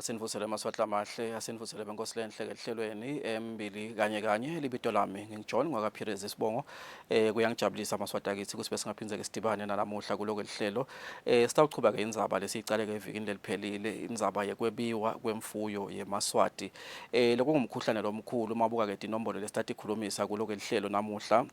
Asinivusele emaswati lamahle, asinivusele benkosi lenhle ehlelweni embili kanye kanye libito lami nginguJohn ngwakaPhirezi isibongo eh kuyangijabulisa amaswati akithi ukuthi besingaphindze ke sidibane nalamuhla kuloko lihlelo eh sitawuchuba ke indzaba lesiyicale ke evikini leliphelile indzaba yekwebiwa kwemfuyo yemaswati eh lokungumkhuhlane lomkhulu uma buka ke tinombolo lesitatikhulumisa kuloko lihlelo namuhla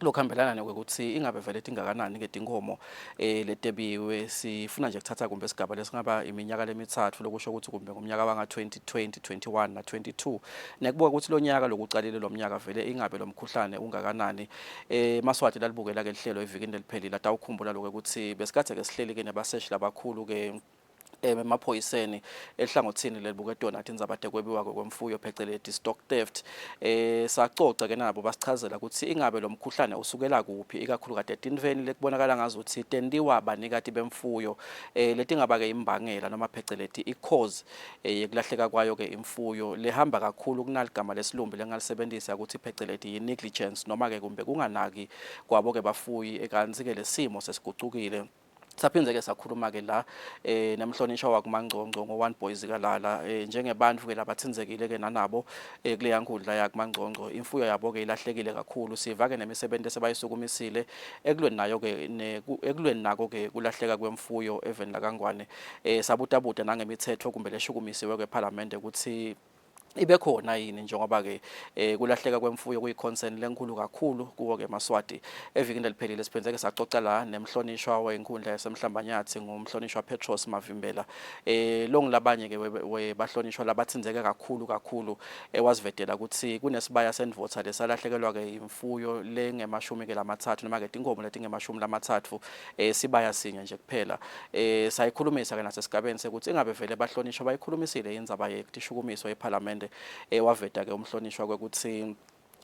lokuhambelana nokuthi ingabe vele tingakanani ke tinkomo eh letebiwe sifuna nje kuthatha kumbe sigaba lesingaba iminyaka lemithathu lokusho ukuthi kumbe ngomnyaka wanga 2020 21 na 22 nekubuka ukuthi lonyaka lokucalile lomnyaka vele ingabe lomkhuhlane ungakanani eh maswati lalibukela ke lihlelo evikini leliphelile atawukhumbula lokho ukuthi besikade ke sihleli ke nebaseshi labakhulu ke emaphoyiseni ehlangothini lelibuke tona tindzaba tekwebiwa kwemfuyo pheceleti stock theft eh sacoca ke nabo basichazela ukuthi ingabe lo mkhuhlane usukela kuphi ikakhulukati etintfweni lekubonakala ngazuthi tentiwa banikati bemfuyo eh letingaba ke imbangela noma pheceleti i-cause eh, yekulahleka kwayo ke imfuyo lehamba kakhulu kunaligama lesilumbi lengalisebenzisa ukuthi pheceleti yi-negligence noma ke kumbe kunganaki kwabo ke bafuyi kantsi ke lesimo sesigucukile Saphindze ke sakhuluma ke la eh nemhlonishwa wakuMangcongco ngo-One Boy Zikalala eh njengebantfu ke labatsindzekile ke nanabo eh kuleya nkundla yakuMangcongco imfuyo yabo ke ilahlekile kakhulu siva ke nemisebenti esebayisukumisile ekulweni nayo ke ekulweni nako ke kulahleka kwemfuyo eveni lakaNgwane eh sabutabuta nangemitsetfo kumbe leshukumisiwe kwePhalamende kutsi ibe khona yini njengoba ke eh, kulahleka kwemfuyo kuyi-concern lenkulu kakhulu kuwo ke Maswati evikini leliphelile siphindze ke sacoca la nemhlonishwa wenkundla yasemhlambanyathi ngumhlonishwa Petros Mavimbela eh longilabanye ke webahlonishwa labathinzeke kakhulu kakhulu ewazivedela ukuthi kunesibaya sendvodza lesalahlekelwa ke imfuyo lengemashumi ke lamathathu noma ke tinkomo letingemashumi lamathathu eh sibaya sinye nje kuphela eh sayikhulumisa ke nasesigabeni sekuthi ingabe vele bahlonishwa bayikhulumisile indzaba yetishukumiso ePhalamende eh waveta ke umhlonishwa kwekuthi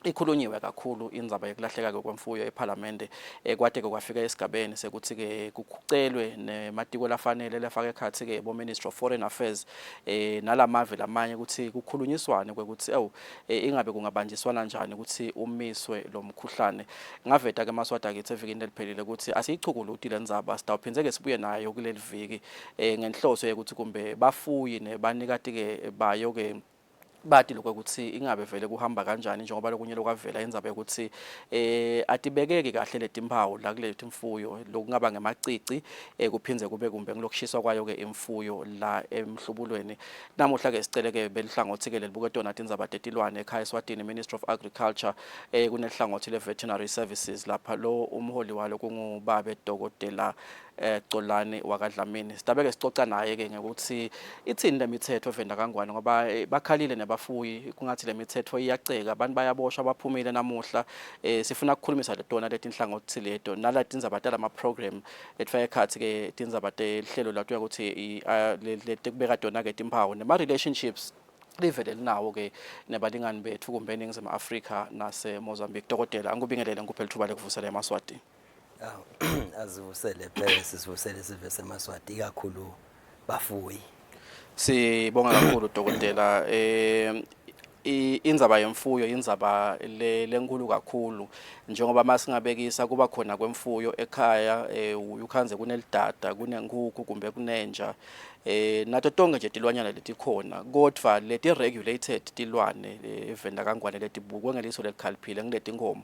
ikhulunyiwe kakhulu indzaba yekulahleka kwemfuyo ePhalamende eh, kwate ke kwafika esigabeni sekuthi ke kucelwe nematiko lafanele lafaka ekhatsi ke bo Minister of Foreign Affairs eh nalamave lamanye ukuthi kukhulunyiswane kwekuthi ewu eh, ingabe kungabanjiswana njani ukuthi umiswe lo mkhuhlane Ngaveta ke Maswati akithi evikini leliphelile ukuthi asiyichukuluti le ndzaba sitawuphindze ke sibuye nayo kuleli viki eh, ngenhloso yekuthi kumbe bafuyi nebanikati ke bayo ke bati lokho ukuthi ingabe vele kuhamba kanjani njengoba lokunye lokwavela indzaba yokuthi eh atibekeki kahle letimpawu la kuleti mfuyo lokungaba ngemacici eh kuphindze kube kumbe ngilokushiswa kwayo ke imfuyo la emhlubulweni Namuhla ke sicele ke belihlangothi ke lelibuke tona tindzaba tetilwane ekhaya eSwatini Ministry of Agriculture eh kunehlangothi le Veterinary Services lapha lo umholi walo kungubabe Dokotela eh Xolani wakaDlamini sitabeke sicoca naye ke ngekuthi ithini lemithetho evenda kangwane ngoba eh, bakhalile nebafuyi kungathi lemithetho iyaceka abantu bayaboshwa baphumile namuhla eh sifuna ukukhulumisa letona letinhlangothi leto nalatindzaba talama program letfaka ekhatsi ke tindzaba tehlelo latuya kutsi letekubeka tona ke timphawu nema relationships live lelinawo ke nebalingani bethu kumbe eNingizimu Afrika nase Mozambique. Dokotela angikubingelele ngikuphe lithuba lekuvusela emaSwati. Awu azivusele phela sisivusele sive semaSwati ikakhulu bafuyi. Sibonga kakhulu dokotela eh indzaba yemfuyo indzaba lenkulu kakhulu njengoba masingabekisa kuba khona kwemfuyo ekhaya eh, ukhandze kunelidada kunenkukhu kumbe kunenja eh nato tonke nje tilwanyana letikhona kodwa leti regulated tilwane eh, eveni lakangwane letibukwe ngeliso lelikhaliphile ngiletinkomo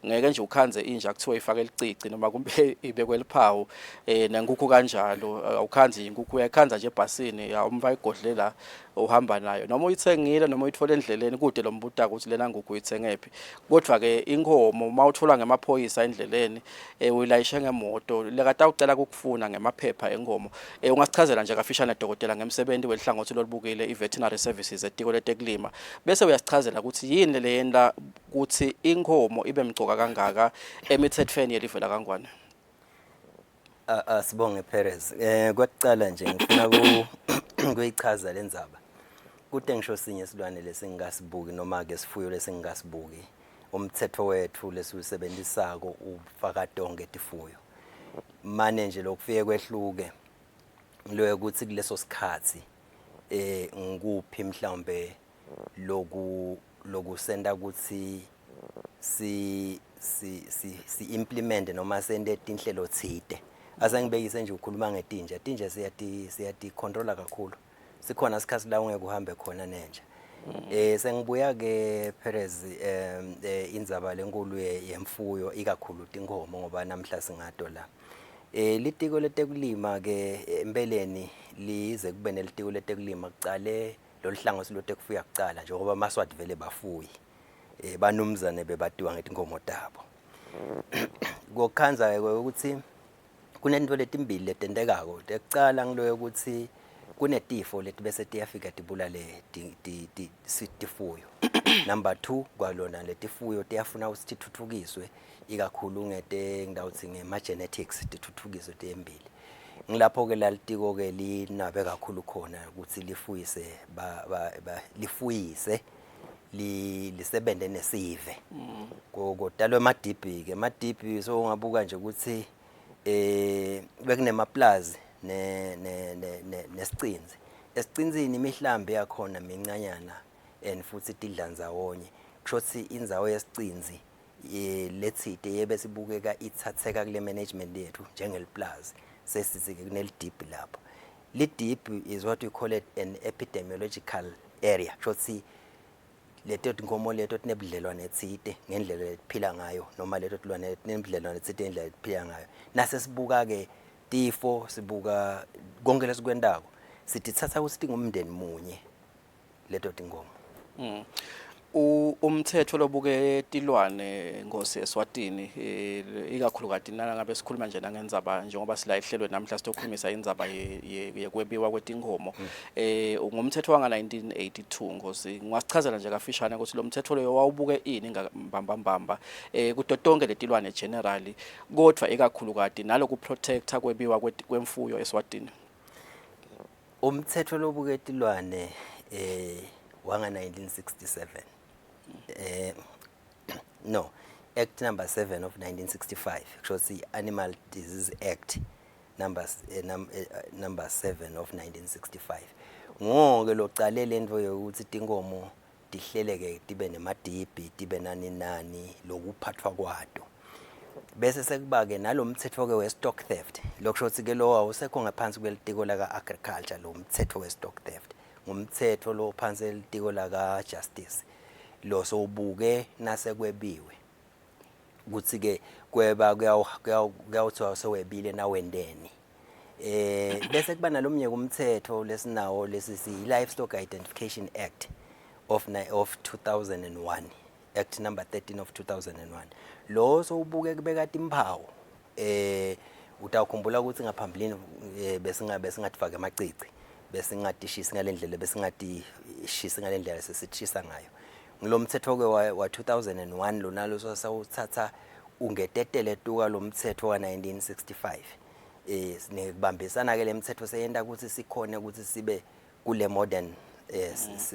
ngeke nje ukhandze inja kuthiwa ifake licici noma kumbe ibekwe liphawu eh nenkukhu kanjalo awukhandzi inkukhu uyayikhandza nje ebhasini awumva igodle la uhamba nayo noma uyithengile noma uyithola endleleni kude lo mbutaka ukuthi lena ngugu uyithengephi kodwa ke inkomo uma uthola ngemaphoyisa endleleni eh, uyilayishe ngemoto lekatawucela kukufuna ngemaphepha enkomo eh, ungasichazela nje kafishane dokotela ngemsebenzi welihlangothi lolubukile i-veterinary services etiko letekulima bese uyasichazela ukuthi yini leyenta ukuthi inkomo ibe mcoka kangaka emithethweni yelive lakangwane Asibonge Perez. Eh kwekucala nje ngifuna ku kuyichaza lendzaba. Kute ngisho sinye silwane lesingasibuki noma ke sifuyo lesingasibuki. Umthetho wethu lesiwusebenzisako ufaka tonke tifuyo. Mane nje lokufike kwehluke lokuthi kuleso sikhathi ngikuphi mhlawumbe loku lokusenta ukuthi si si si, si implement noma sente tinhlelo tsite. Asengibekise nje ukhuluma ngetinja, tinja siyati siyati controller kakhulu. Sikhona isikhathi la ungeke uhambe khona nenja. Sengibuya ke Perez, indzaba lenkulu yemfuyo, ikakhulu tinkomo, ngoba namhla singato la. Litiko letekulima ke empeleni lize kube nelitiko letekulima kucale loluhlangothi lwetekufuya kucala, njengoba amaSwati vele bafuyi. Banumzane bebatiwa ngetinkomo tabo. Kokhandza ke ukuthi kunento letimbili letentekako. Tekucala ngiloyo ukuthi kunetifo leti bese tiyafika tibulale tifuyo. Number 2, kwalona letifuyo tiyafuna ukuthi tithuthukiswe, ikakhulu ngete ngitawutsi ngema genetics, tithuthukiswe tiyembili. Ngilapho ke lalitiko ke linabe kakhulu khona ukuthi lifuyise ba, ba, ba lifuyise lisebente nesive. Kodalwa emadibhi ke, emadibhi so ungabuka nje ukuthi bekunemaplazi ne ne ne nesicinzi. Esicinzini imihlambi yakhona mincanyana and futhi tidla ndzawonye. Kusho ukuthi indzawo yesicinzi letsite yebe sibukeka ithatheka kule management yethu njengeliplazi, sesithi ke kunelidibhi lapho. Lidibhi is what we call it an epidemiological area. Kusho ukuthi leto tinkomo leto tinebudlelwane tsite ngendlela letiphila ngayo, noma leto tilwane tinebudlelwane tsite ngendlela letiphila ngayo. Nase sibuka ke tifo, sibuka konke lesikwentako, sititsatsa ukuthi tingumndeni munye leto tinkomo. Umthetho lobuke tilwane, Nkosi, eSwatini, ikakhulukati nangabe sikhuluma nje nangendzaba njengoba sila ehlelweni namhla sitokhulumisa indzaba yekwebiwa kwetinkomo, ngumthetho wanga 1982. Nkosi, ngingasichazela nje kafishane ukuthi lo mthetho loyo wawubuke ini mbamba mbamba kuto tonke letilwane generally, kodwa ikakhulukati naloku protector kwebiwa kwemfuyo eSwatini? Umthetho lobuke tilwane wanga 1967, no, Act number 7 of 1965, kusho ukuthi Animal Disease Act number 7 of 1965, ngoke locale lento yokuthi tinkomo tihleleke, tibe nemadibhi, tibe nani nani lokuphathwa kwato. Bese sekuba ke nalomthetho ke we-stock theft, lokusho ukuthi ke lo awusekho ngaphansi kwelitiko laka agriculture. Lo mthetho we-stock theft ngumthetho lo phansi elitiko laka justice, lo sowubuke nasekwebiwe ukuthi ke kweba kuyawuthiwa sewebile nawendeni. Bese kuba nalomnye umthetho lesinawo lesi si Livestock Identification Act of 2001, Act number 13 of 2001. Lo sowubuke kubeka timphawu. Utawukhumbula ukuthi ngaphambilini besingatifaka emacici, besingatishisi ngalendlela, besingatishisi ngalendlela sesithishisa ngayo. Ngilomthetho ke wa 2001 lona lo sawuthatha ungetetele tuka lo mthetho wa 1965. Sinekubambisana ke lemthetho seyenta ukuthi sikhone ukuthi sibe kule modern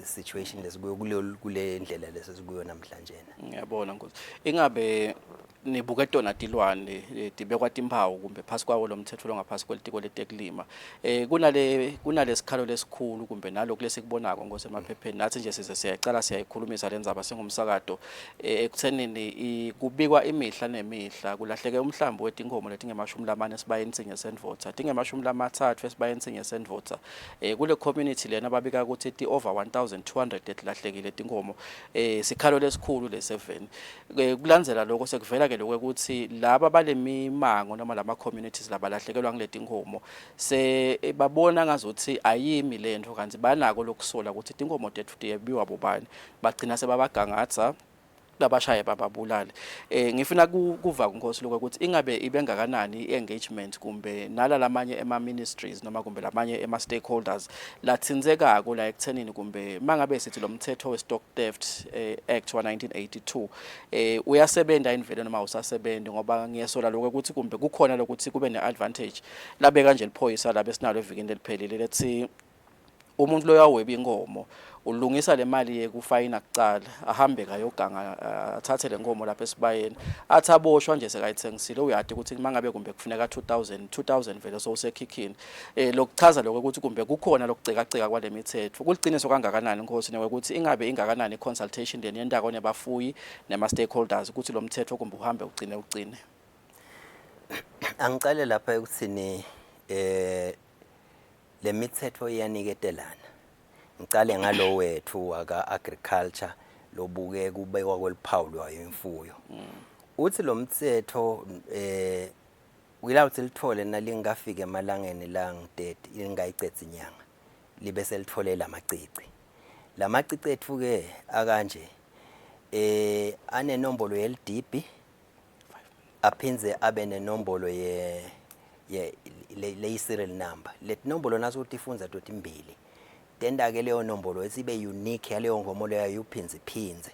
situation lesikuyo, kule ndlela lesikuyo namhlanje. Ngiyabona, Nkosi. Ingabe nibuke tona tilwane tibekwa timphawu kumbe phasi kwawo lo mthetho longaphasi kwelitiko letekulima, kunale sikhalo lesikhulu kumbe naloku lesikubonako, Nkosi, emaphepheni nathi nje size siyayicala siyayikhulumisa le ndzaba singumsakato, ekuthenini kubikwa imihla nemihla kulahleke umhlambi wetinkomo letingemashumi 4 esibayeni sinye sendvodza, tingemashumi 3 esibayeni sinye sendvodza kule community lena. Babika ukuthi ti over 1200 letilahlekile tinkomo. Sikhalo lesikhulu leseveni. Kulandzela lokho sekuvela ke lokho ukuthi laba balemimango noma lama communities labalahlekelwa ngileti nkomo se babona ngazuthi ayimi lento, kanti banako lokusola ukuthi tinkomo tethu tiyebiwa bobani. Bagcina sebabagangatha, babashaye, bababulale. Ngifuna kuva kuNkosi lokho ukuthi ingabe ibengakanani i-engagement kumbe nala lamanye ema ministries noma kumbe lamanye ema stakeholders lathintekako la ekuthenini kumbe mangabe sithi lo mthetho we stock theft act wa 1982 uyasebenza invele noma usasebenzi, ngoba ngiyasola lokho ukuthi kumbe kukhona lokuthi kube ne-advantage labeka nje liphoyisa labe sinalo evikini leliphelile lethi Umuntu loyaweba inkomo ulungisa le mali yekufayina kucala, ahambe kayoganga athathe le nkomo lapha esibayeni, athi aboshwa nje sekayithengisile, uyati ukuthi mangabe kumbe kufuneka 2000 2000 vele sowusekhikhini. Lokuchaza lokho ukuthi kumbe kukhona lokucekaceka kwale mithetho. Kuliciniso kangakanani Nkosi nekuthi ingabe ingakanani i-consultation leniyentako nebafuyi nema-stakeholders ukuthi lo mthetho kumbe uhambe ugcine ugcine? Angicale lapha ekuthini lemithetho iyaniketelana. Ngicale ngalo wethu waka agriculture lobuke kubekwa kweliphawu lwayo imfuyo. Uthi lo mthetho uyilawuthi lithole nalingafika emalangeni la ngi-30 lingayicedzi inyanga libe selithole lamacici. Lamacici ethu ke akanje anenombolo yelidibhi, aphindze abe nenombolo ye ye le serial number. Letinombolo naso utifundza totimbili, tenta ke leyo nombolo esibe unique yaleyo nkomo leyo, ayuphindze phindze.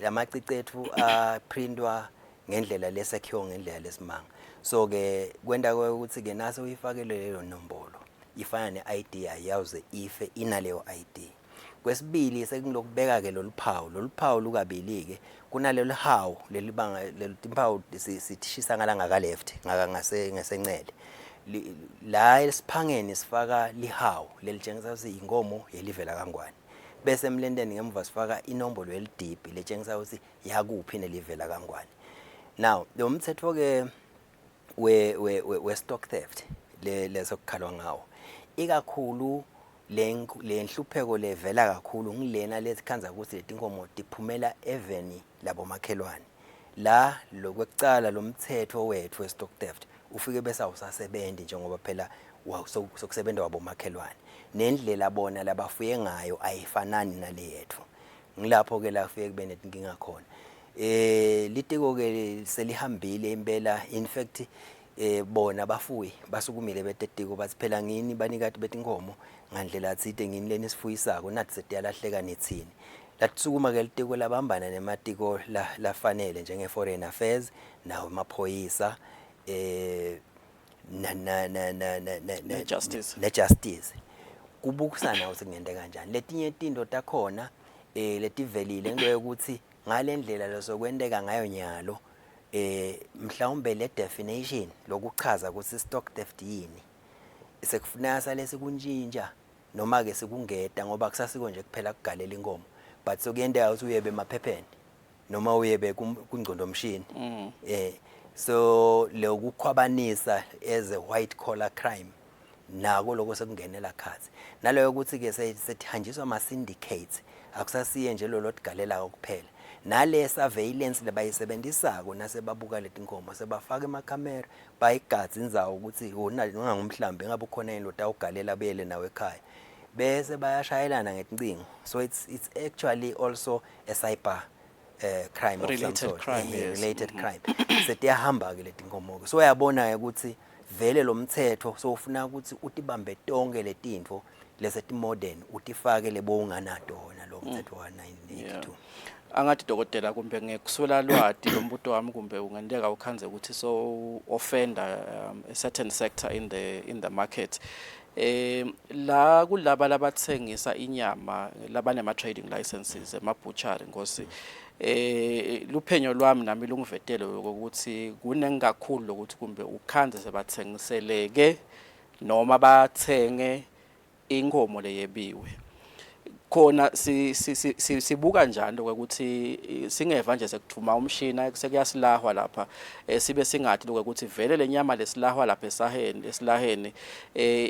Lamacici ethu aprintwa ngendlela lesakhiwe ngendlela lesimanga, so ke kwenta ukuthi ke naso uyifakele leyo nombolo ifana ne-ID ayawuze ife inaleyo ID. Kwesibili, sekulokubeka ke lolu phawu. Lolu phawu lukabili ke, kunalolu hawu lelibanga letimpawu sithishisa ngala ngaka left, ngaka ngase ngesencele la esiphangeni sifaka lihawu lelitshengisa ukuthi inkomo yelivela kaNgwane, bese emlenteni ngemuva sifaka inombolo yelidibhi letshengisa ukuthi yakuphi nelivela kaNgwane. Now lo mthetho ke we stock theft le lesokukhalwa ngawo ikakhulu, le nhlupheko levela kakhulu ngilena lesikhanza ukuthi letinkomo tiphumela eveni labomakhelwane. La lokwekucala, lo mthetho wethu we-stock theft ufike bese awusasebenzi, njengoba phela sokusebenza wabomakhelwane, nendlela bona labafuye ngayo ayifanani nale yethu. Ngilapho ke la kufike kube netinkinga khona. Litiko ke selihambile impela. In fact, bona bafuyi basukumile betetiko, bathi phela ngini banikati betinkomo ngandlela tsite, ngini leni sifuyisako, nathi setiyalahleka, nithini? Latisukuma ke litiko, labambana nematiko lafanele njenge foreign affairs nawo emaphoyisa na na na na na na Ne-justice. Ne-justice, kubukisana ukuthi kungente kanjani. Letinye tinto takhona letivelile into yokuthi ngalendlela lesokwenteka ngayo nyalo, mhlawumbe le definition lokuchaza ukuthi stock theft yini sekufuneka sale sikuntshintsha noma ke sikungeta, ngoba kusasiko nje kuphela kugalela inkomo, but sokuyenteka ukuthi uyebe emaphepheni noma uyebe kungqondo mshini. So lokukhwabanisa as a white collar crime nako lokho sekungenela khathi naloyo ukuthi ke sethanjiswa ama syndicates, akusasiye nje lo lotigalelako kuphela. Nale surveillance lebayisebenzisako nasebabuka letinkomo, sebafaka emakhamera, bayigadza indzawo ukuthi wona ungangumhlambi ngabe ukhona yini lotawugalela buyele nawe ekhaya, bese bayashayelana ngetincingo. So it's actually also a cyber crime of some related sort. Crime, yes. Related crime. Setiyahamba ke letinkomo ke, so uyabona ke ukuthi vele lo mthetho sowufuna ukuthi utibambe tonke letintfo leseti modern, utifake lebo unganato wona lo mthetho wa 1982. Angathi dokotela kumbe ngekuswela lwati lombuto wami, kumbe ungenteka ukhanze ukuthi so offender a certain sector in the market. La kulaba labathengisa inyama labanema trading licenses ema butchery, Nkosi, luphenyo lwami nami lungivetele ukuthi kunengi kakhulu lokuthi kumbe ukhanze sebathengiseleke noma bathenge inkomo leyebiwe khona. Sibuka njani lokho ukuthi singeva nje sekuthuma umshina sekuyasilahwa lapha, sibe singathi lokho ukuthi vele lenyama lesilahwa lapha esaheni esilaheni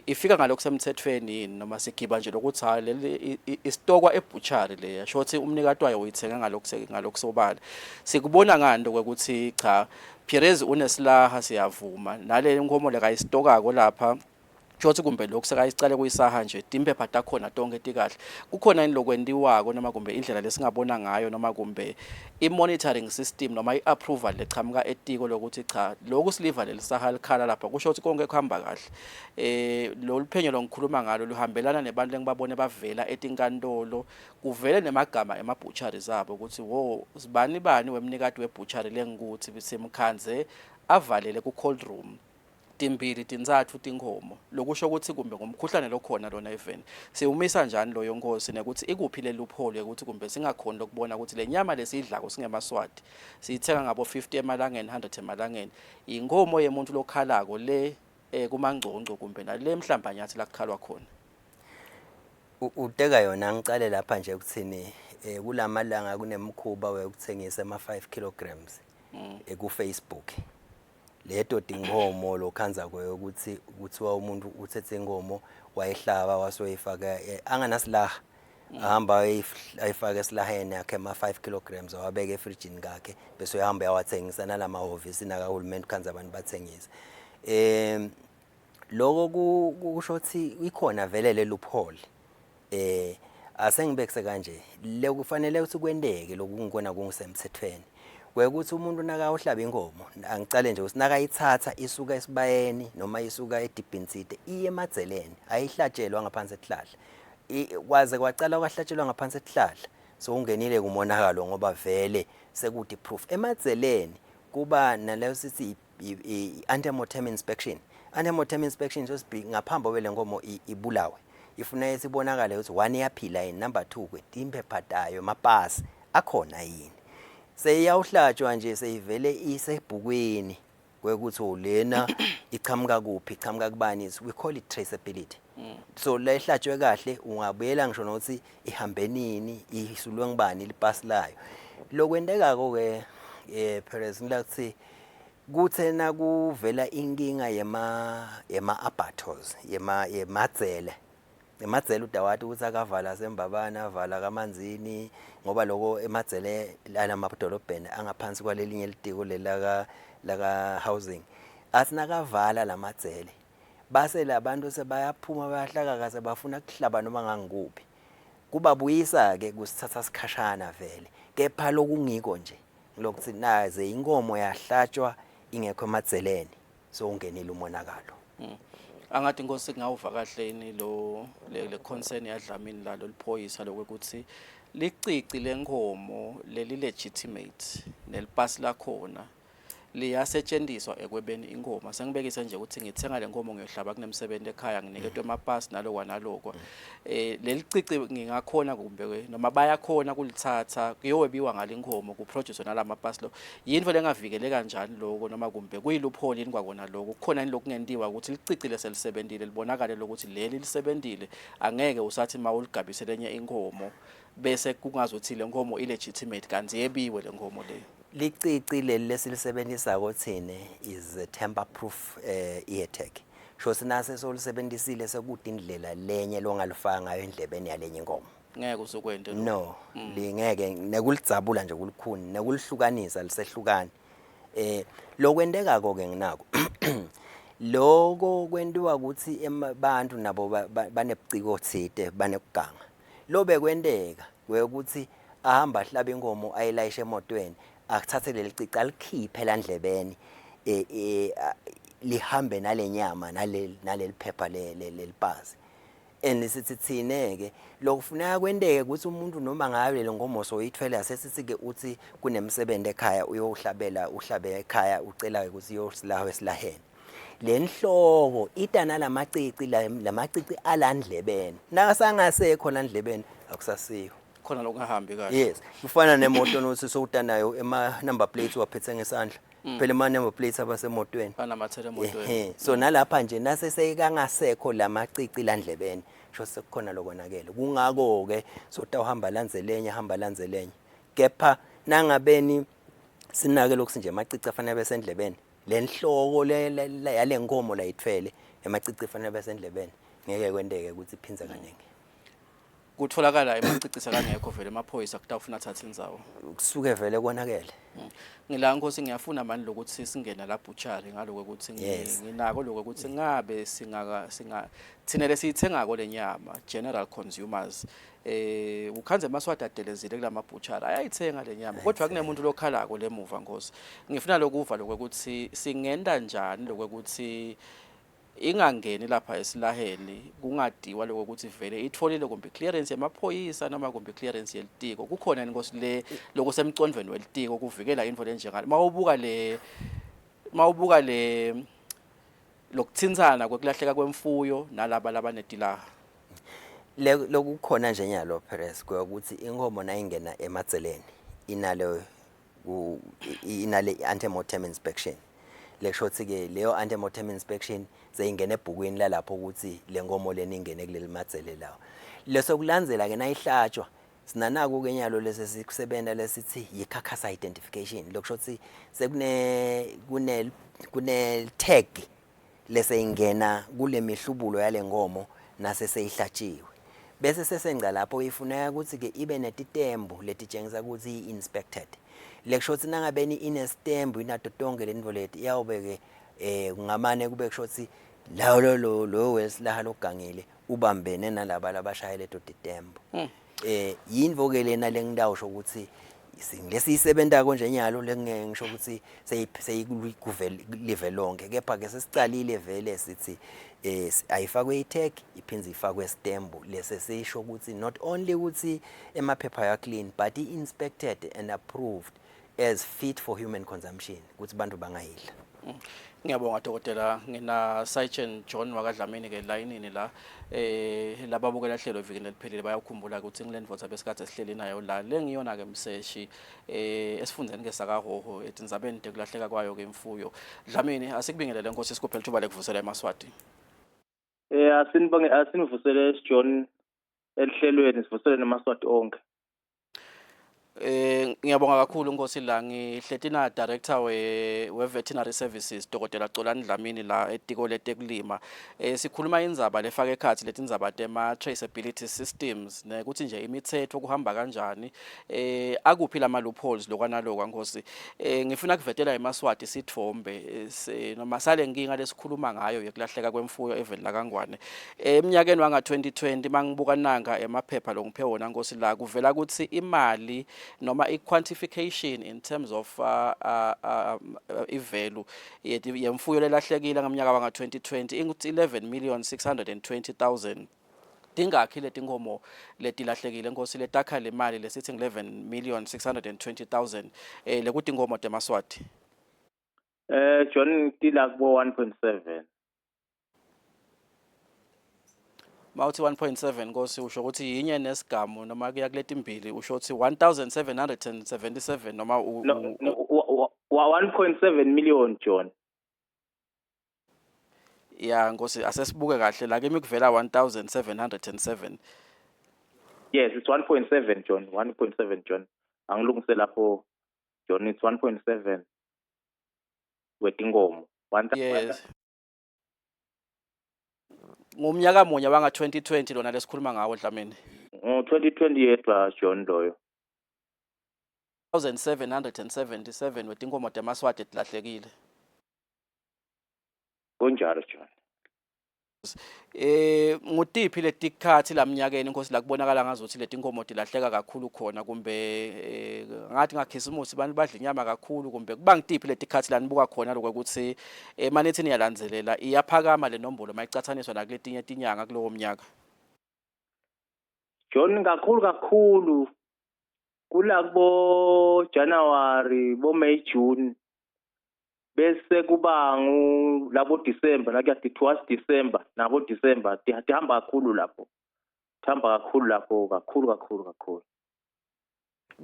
ifika ngalokho semthethweni yini, noma sigiba nje lokuthi hayi, leli isitokwa ebutchery leya, shothi umnikati wayo uyithenga ngalokho ngalokho sobala? Sikubona ngani lokho ukuthi cha, Perez unesilaha, siyavuma nale nkomo lekayisitokako lapha, shothi kumbe lokhu sekayicale kuyisaha nje, timphepha takhona tonke tikahle? Kukhona yini lokwentiwako noma kumbe indlela lesingabona ngayo noma kumbe i-monitoring system noma i-approval lechamuka etiko lokuthi cha, lokhu siliva lelisaha likhala lapha, kusho ukuthi konke kuhamba kahle? Lolu phenyo longikhuluma ngalo luhambelana nebantu engibabone bavela etinkantolo, kuvele nemagama ema-butchery zabo ukuthi wo sibani bani wemnikati we-butchery lengikuthi simkhandze avalele ku-cold room. Timbili tintsatfu tinkhomo, lokusho kutsi kumbe ngumkhuhlane lokhona lona eveni. Siwumisa njani loyo Nkhosi nekutsi ikuphi le loophole yekutsi kumbe singakhoni lokubona kutsi lenyama lesiyidlako singemaSwati siyitsenga ngabo 50 emalangeni 100 emalangeni yinkhomo yemuntfu lokhalako le eh, kuMangcongco kumbe nale eMhlambanyathi lakukhalwa khona. Uteka yona ngicale lapha nje ukuthini eh, kulamalanga kunemkhuba wekuthengisa ema 5 kilograms eh, ku Facebook. Leto tinkomo lokhandza ukuthi kuthiwa umuntu uthethe inkomo wayihlaba wasoyifaka eh, anganasilaha ahamba ayifake esilaheni yakhe ema 5 kilograms awabeke efrijini kakhe bese uyahamba uyawathengisa nalamahhovisi nakahulumeni ukhandza abantu bathengisa. Eh Lokho kusho ukuthi ikhona vele le loophole. Eh asengibekise kanje le kufanele ukuthi kwenteke lokungikona kungisemthethweni. Kwekuthi umuntu nakawuhlaba inkomo angicale nje ukuthi nakayithatha isuka esibayeni noma isuka edibhini side iye emadzeleni ayihlatshelwa ngaphansi esihlahla. Kwaze kwacala kwahlatshelwa ngaphansi esihlahla so ungenile kumonakalo ngoba vele sekuthi proof emadzeleni kuba naleyo sithi i-antemortem inspection. Antemortem inspection so ngaphambi kwele nkomo ibulawe ifuna isibonakale ukuthi one iyaphila yini, number 2 kwetimpepha tayo amapasi akhona yini. Seyiyawuhlatshwa nje seyivele isebhukwini kwekuthi oh, lena ichamuka kuphi, ichamuka kubani, we call it traceability. So la ihlatshwe kahle ungabuyela ngisho nokuthi ihambe nini, isulwe ngubani lipasi layo. Lokwentekako ke eh Perez ngilakuthi kuthe nakuvela inkinga yema yema abattoirs yema yemadzele emadzele udawati ukuthi akavala sembabana avala kamanzini ngoba lokho emadzele lanamadolobheni angaphansi kwalelinye litiko lelaka laka housing athi nakavala lamadzele base labantu sebayaphuma bayahlakaka sebafuna kuhlaba noma ngangikuphi kubabuyisa ke kusithatha sikhashana vele kepha lokungiko nje ngilokuthi naze inkomo yahlatshwa ingekho emadzeleni so ungenile umonakalo. Angathi inkosi kungawuva kahle yini lo le concern yaDlamini la loliphoyisa lokuthi licici lenkomo leli legitimate nelipasi lakhona liyasetshenziswa ekwebeni inkomo. Sengibekise nje ukuthi ngithenga le nkomo ngiyohlaba kunemsebenzi ekhaya nginiketwe amapasi nalokwa nalokwa. Leli cici ngingakhona kumbe noma bayakhona kulithatha kuyowebiwa ngale nkomo kuproduce nalamapasi lo. Yinto lengavikeleka kanjani lokho noma kumbe kuyi-loophole yini kwakona lokho? Kukhona yini lokungentiwa ukuthi licici leselisebentile libonakale lokuthi leli lisebentile angeke usathi mawuligabise lenye inkomo bese kungazuthi le nkomo illegitimate kanti yebiwe le nkomo leyo. Licici leli lesilisebenzisako thine is a tamper proof ear tag. Sho sinase solisebenzisile sekude indlela lenye longalifaka ngayo endlebeni yalenye inkomo. Ngeke usukwente lokho. No, lingeke nekulidzabula nje kulukhuni, nekulihlukanisa lisehlukani. Lokwentekako ke nginako. Loko kwentiwa ukuthi abantu nabo banebuciko thite banekuganga. Lobe kwenteka kwekuthi ahamba ahlabe inkomo ayilayishe emotweni akuthathe leli cici alikhiphe landlebeni lihambe nalenyama naleli phepha lelipazi. And sithi thine ke lokufuneka kwenteke ukuthi umuntu noma ngabe le nkomo soyithwele asesithi ke uthi kunemsebenzi ekhaya uyohlabela uhlabe ekhaya ucela ukuthi uyosilaho esilaheni. Le nhloko ita nalamacici lamacici alandlebeni nakasangasekho landlebeni akusasiyo khona lokungahambi kahle. Yes, kufana nemoto nothi sowutanayo ema number plates waphethe ngesandla. Phela ema number plates abasemotweni banamathele emotweni. Ehhe, so nalapha nje nase seyikangasekho lamacici landlebeni sho sekukhona lokonakele. Kungako ke sotawuhamba landzelenye hamba landzelenye kepha nangabeni sinake lokhu nje amacici afanele besendlebeni lenhloko le yale nkomo la ithwele emacici afanele besendlebeni ngeke kwenteke ukuthi iphindze kaningi. Kutholakala emacici sakangekho vele emaphoyisa kutawufuna athathe indzawo. Kusuke vele konakele. Ngila Nkosi ngiyafuna mani lokuthi singene la butchery ngaloko ukuthi nginako lokho ukuthi ngabe singaka singa thina lesiyithengako lenyama general consumers ukhanze emaswati adelezile kulama butchery ayayithenga lenyama kodwa kunemuntu lokhalako lemuva Nkosi. Ngifuna lokuva lokho ukuthi singenda njani lokho ukuthi ingangeni lapha esilaheni kungadiwa lokho ukuthi vele itholile kumbe clearance yamaphoyisa noma kumbe clearance yelitiko. Kukhona yini Nkosi le lokusemcondvweni welitiko kuvikela intfo lenjengale? Mawubuka le Lokuthintsana kwekulahleka kwemfuyo nalaba labanetilaha. Lokukhona nje nyalo Perez ukuthi inkomo nayingena emadzeleni inalo inale antemortem inspection. Lekusho ukuthi ke leyo antemortem inspection seyingena ebhukwini lalapho ukuthi le nkomo lena ingene kuleli madzele lawo. Leso kulandzela ke nayihlatshwa sinanako ke nyalo lesi sikusebenta lesithi yi-carcass identification. Lokusho ukuthi sekune kune kune tag leseyingena kule mihlubulo yale nkomo nase seyihlatshiwe. Bese sesengca lapho ifuneka ukuthi ke ibe netitembu letitshengisa ukuthi i-inspected. Lekusho ukuthi nangabe inestembu inato tonke lento leti iyawube ke kungamane kube kusho ukuthi lawo lo lo wesilaha logangile ubambene nalaba labashaya leto titembu. Yinto ke lena lengidawusho ukuthi lesiyisebentako nje nyalo lengeke ngisho ukuthi seyikuve lonke, kepha ke sesicalile vele sithi ayifakwe i-tag iphindze ifakwe stamp lese sisho ukuthi not only ukuthi emaphepha ya clean but i-inspected and approved as fit for human consumption ukuthi bantu bangayidla. Ngiyabonga dokotela. Ngina Sergeant John wakaDlamini ke layinini la lababukela hlelo evikini eliphelile bayakhumbula ukuthi ngilendvodza besikade sihleli nayo la lengiyona ke mseshi esifundzeni ke sakaHhohho etindzabeni tekulahleka kwayo ke imfuyo. Dlamini, asikubingelele Nkosi, sikuphe lithuba lekuvusela emaSwati. Asinibonge, asinivusele John elihlelweni, sivusele nemaSwati onke. Ngiyabonga kakhulu Nkosi la ngihleti na director we veterinary services Dr. Xolani Dlamini la etiko letekulima. Sikhuluma indzaba lefaka ekhatsi letindzaba tema traceability systems nekuthi nje imithetho kuhamba kanjani, akuphi lama loopholes lokwanalokwa Nkosi. Ngifuna kuvetela emaSwati sithombe noma sale nkinga lesikhuluma ngayo yekulahleka kwemfuyo eveni lakaNgwane. Eminyakeni wanga 2020 mangibuka nanga emaphepha longiphe wona Nkosi la kuvela ukuthi imali noma i-quantification in terms of i-value yemfuyo lelahlekile ngomnyaka wanga 2020 ingukuthi 11,620,000. Tingakhi letinkomo letilahlekile Nkosi letakha le mali lesithi 11,620,000 lekutinkomo temaSwati? John, tila kubo 1.7. Mawuthi 1.7 Nkosi usho ukuthi yinye nesigamu noma kuya kuletimbili, usho ukuthi 1777 noma No, no, 1.7 million John. Ya Nkosi, asesibuke kahle la kimi kuvela 1707. Yes, it's 1.7 John, 1.7 John. Angilungise lapho John, it's 1.7 wetinkomo. Yes. Ngomnyaka munye wanga 2020 lona lesikhuluma ngawo Dlamini. Ngo 2020 yedwa John loyo. 1777 wetinkomo temaSwati tilahlekile. Kunjalo John. Ngutiphi letikhathi lamnyakeni Nkosi la kubonakala ngazuthi letinkomo tilahleka kakhulu khona, kumbe ngathi ngakhisimusi abantu badla inyama kakhulu, kumbe kuba ngitiphi letikhathi la nibuka khona lokho ukuthi manithi niyalandzelela iyaphakama le nombolo mayicathaniswa nakuletinye tinyanga kulowo mnyaka? John, kakhulu kakhulu kula kubo January, bo May, June, bese kuba ngu labo December, la kuya towards December, nabo December tihamba kakhulu lapho. Tihamba kakhulu lapho, kakhulu kakhulu kakhulu.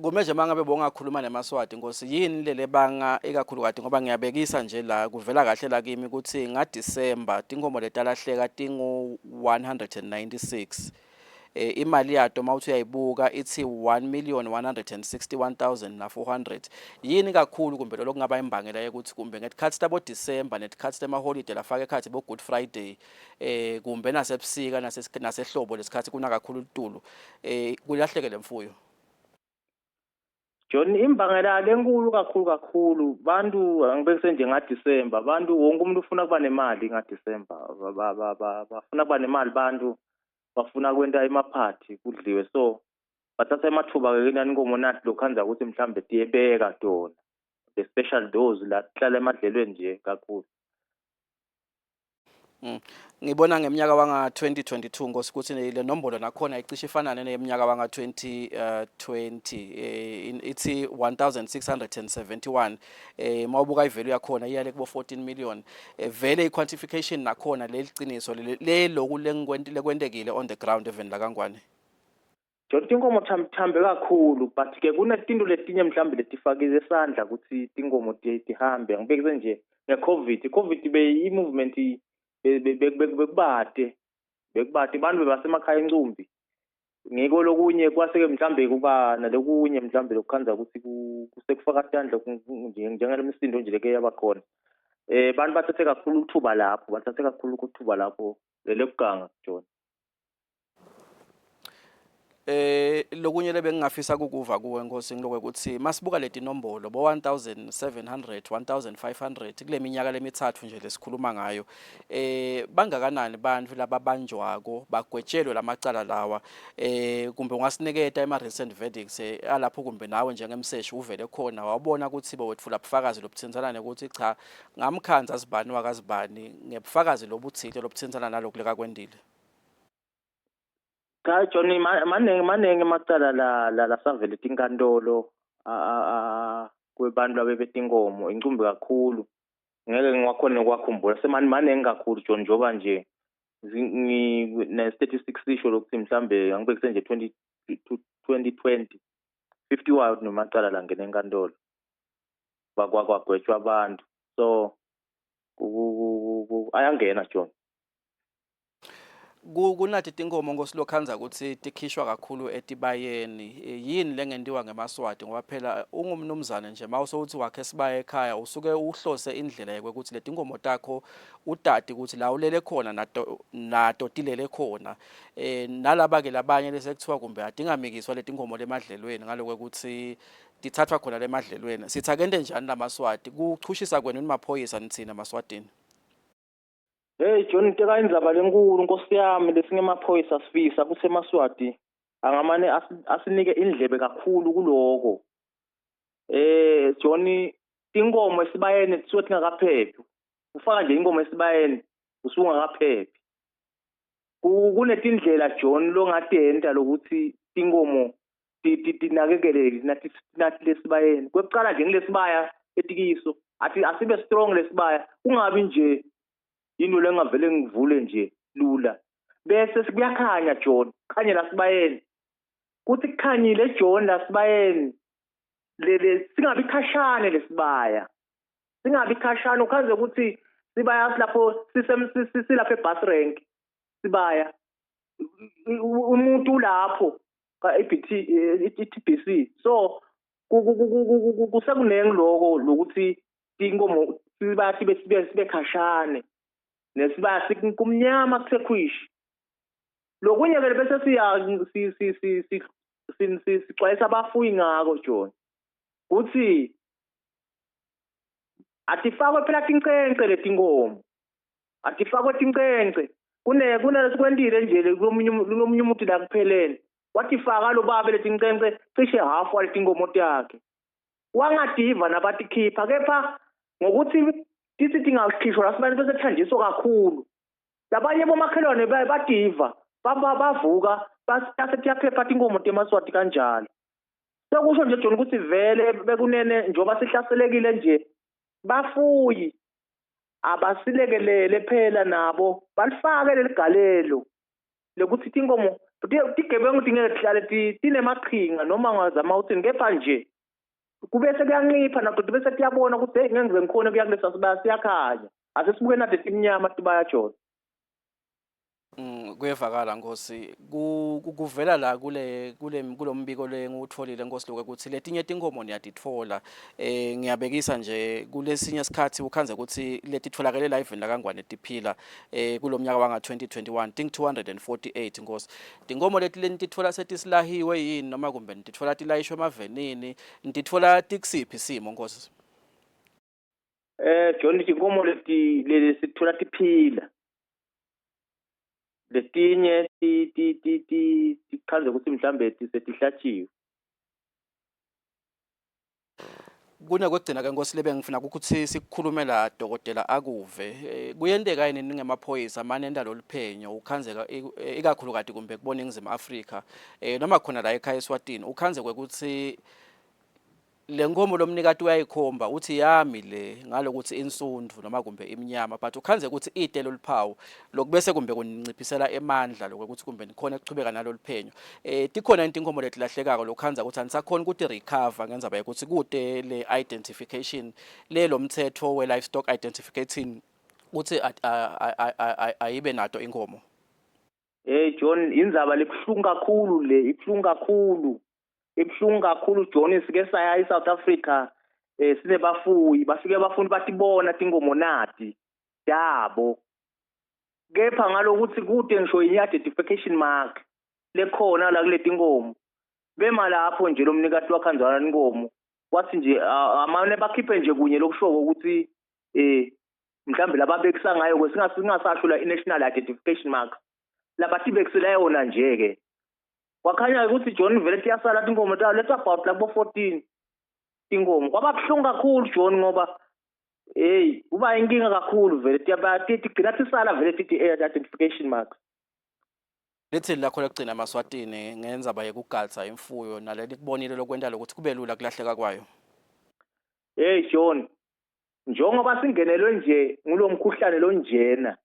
Kume nje mangabe bongakhuluma nemaSwati Nkosi, yini lele banga ikakhulukati, ngoba ngiyabekisa nje la kuvela kahle la kimi ukuthi nga December tinkomo letalahleka tingu 196. Imali yato mawuthi uyayibuka ithi 1,161,400. Yini kakhulu kumbe lo kungaba imbangela yokuthi kumbe ngetikhathi tabo December netikhathi temaholide lafaka ekhathi bo Good Friday, kumbe nasebusika nasehlobo lesikhathi kuna kakhulu litulu, kulahleke lemfuyo? John, imbangela lenkulu kakhulu kakhulu bantu angibekise nje nga December, bantu wonke umuntu ufuna kuba nemali nga December, bafuna kuba nemali bantu, bafuna kwenta emaphathi kudliwe, so bathatha emathuba ke nani inkomo nathi lokhanza ukuthi mhlambe tiyebeka tona, the special those la hlala emadlelweni nje kakhulu. Ngibona ngeminyaka wanga 2022 Nkosi ukuthi le nombolo nakhona icishe ifanane neyeminyaka wanga 2020, ithi 1671. Mawubuka ivalue yakhona iyale kubo 14 million. Vele i-quantification nakhona leliciniso le loku lekwentekile on the ground even la kaNgwane. John, tinkomo thambe kakhulu, but ke kunetinto letinye mhlawumbe letifakile esandla ukuthi tinkomo tihambe. Angibekise nje nge-COVID. I-COVID be i-movement bekubade bekubade abantu bebasemakhaya encumbi. Ngiko lokunye kwase-ke mhlambe kuba nalokunye mhlambe lokukhandza ukuthi kusekufaka tandla nje njengalemisindo nje leke yaba khona. Bantu bathathe kakhulu ithuba lapho, bathathe kakhulu ithuba lapho lelekuganga, John. Lokunye lebengingafisa kukuva kuwe Nkosi ngilokwe ukuthi masibuka leti nombolo bo 1700 1500 kule minyaka lemithathu nje lesikhuluma ngayo, bangakanani bantfu lababanjwako bagwetshelwe lamacala lawa? Kumbe ungasiniketa ema recent verdicts alapho kumbe nawe njengemseshi uvele khona wabona ukuthi bowetfula bufakazi lobutsintsana nekuthi cha, ngamkhandza sibani wakazibani ngebufakazi lobutsite lobutsintsana naloku lekakwendile? Cha Johnny, maningi maningi emacala la lasavele tinkantolo kwebantu labebetinkomo incumbi kakhulu. Ngeke ngiwakhona nokuwakhumbula, semani maningi kakhulu John, njengoba nje ne-statistics sisho lokuthi mhlambe angibekise nje 2020 51 nomacala langena enkantolo kwagwetshwa abantu, so ayangena, John. Kunathi tinkomo Nkosi lokhandza ukuthi tikhishwa kakhulu etibayeni. Yini lengentiwa ngemaSwati? Ngoba phela ungumnumzane nje, mawusowuthi wakhe sibaya ekhaya, usuke uhlose indlela yokuthi letinkomo takho utati ukuthi la ulele khona nato tilele khona. Nalaba ke labanye lesekuthiwa kumbe adingamikiswa letinkomo lemadlelweni ngaloko ukuthi tithathwa khona lemadlelweni. Sithi akente njani lamaSwati kuchushisa kwenu nimaphoyisa nithina emaSwatini? Hey John, teka indzaba lenkulu nkosi yami. Lesingemaphoyisa sifisa ukuthi emaSwati angamane asinike indlebe kakhulu kuloko. John, tinkomo esibayeni tisuke tingakaphephi. Ufaka nje inkomo esibayeni usuke ungakaphephi. Kunetindlela John longatenta lokuthi tinkomo tinakekeleke nathi lesibayeni. Kwekucala nje ngilesibaya etikiso, athi asibe strong lesibaya, kungabi nje into lengavele ngivule nje lula. Bese kuyakhanya John, khanye la sibayeni, kuthi kukhanyile John la sibayeni, lele singabi khashane lesibaya, singabi khashane. Ukhaze ukuthi sibaya lapho silapha ebus rank, sibaya umuntu lapho ka ABT, i-TBC, so kusekuningi lokho lokuthi tinkomo sibaya sibe khashane nesibaya, kumnyama kusekhwishi. Lokunye ke bese siya sicwayisa abafuyi ngako John, kuthi atifakwe phela tincence letinkomo, atifakwe tincence. Kune kunalesikwentile nje kulomunye umuntu la kuphelele, watifaka lo babe letincence cishe half waletinkomo takhe, wangativa nabatikhipha, kepha ngokuthi tithi tingakhishwa lasibani bese kuthanjiswa kakhulu, labanye bomakhelwane bativa bavuka base tiyaphepha tinkomo temaSwati kanjalo. Sekusho nje John ukuthi vele bekunene njengoba sihlaselekile nje, bafuyi abasilekelele phela nabo balifake leligalelo lekuthi tinkomo tigebengu tingeke tihlale tinemaqhinga noma ngazama uthini, kepha nje kubese kuyancipha nato bese tiyabona ukuthi hey, ngeke ngize ngikhone kuya kulesa sibaya, siyakhanya, asesibuke nade timnyama tibaya, John. Kuyevakala Nkosi. Kuvela la kule kulombiko le ngiwutfolile Nkosi lokho ukuthi letinye tinkomo niyatitfola. Ngiyabekisa nje kulesinye isikhathi ukhandze ukuthi letitfolakele la eveni lakaNgwane tiphila kulomnyaka wanga 2021 ting 248 Nkosi. Tinkomo leti lenititfola setisilahiwe yini noma kumbe nititfola tilayishwe emavenini? Nititfola tikusiphi isimo Nkosi? John, tinkomo leti lesitfola tiphila. Letinye ti ti ti ti tikhandze ukuthi mhlambe tisetihlatshiwe. Kunekwegcina ke Nkosi lebe ngifuna ukuthi sikukhulume la dokotela akuve. Eh, kuyenteka yini ningemaphoyisa mane enta loluphenyo ukhanzeka eh, ikakhulukati kumbe kubona iNingizimu Afrika eh, noma khona la ekhaya eSwatini ukhanze kwekuthi le nkomo lomnikati uyayikhomba uthi yami le ngalokuthi insundu noma kumbe imnyama but ukhanze ukuthi ite loluphawu lokubese kumbe kuninciphisela emandla lokuthi kumbe nikhona ukuchubeka naloluphenyo eh tikhona intinkomo letilahlekako lokhanza ukuthi anisakhona ukuthi recover ngendzaba yokuthi kute le identification le lomthetho we livestock identification ukuthi ayibe nato inkomo. Hey John, indzaba lebuhlungu kakhulu le, ibuhlungu kakhulu. Ibuhlungu kakhulu John, sike saya eSouth Africa eh sinebafuyi, bafike bafuna batibona tinkomo nati tabo. Kepha ngalokuthi kude ngisho i-identification mark lekhona la kuleti nkomo. Bema lapho nje lo mnikati wakhanzwana inkomo. Wathi nje amane bakhiphe nje kunye lokushoko ukuthi eh mhlambe lababekisa ngayo ke singasasho la i-national identification mark labatibekisela yona nje ke kwakhanya ukuthi John vele tiyasala tinkomo tayo let's about labo 14 tinkomo kwaba buhlungu kakhulu John ngoba hey kuba inkinga kakhulu vele tigcina tisala vele tithi identification marks. Lithini lakho lokugcina emaSwatini ngendzaba yekugadza imfuyo naleli kubonile lokwenta lokuthi kube lula kulahleka kwayo? Hey John, njengoba singenelwe nje ngulo mkhuhlane lonjena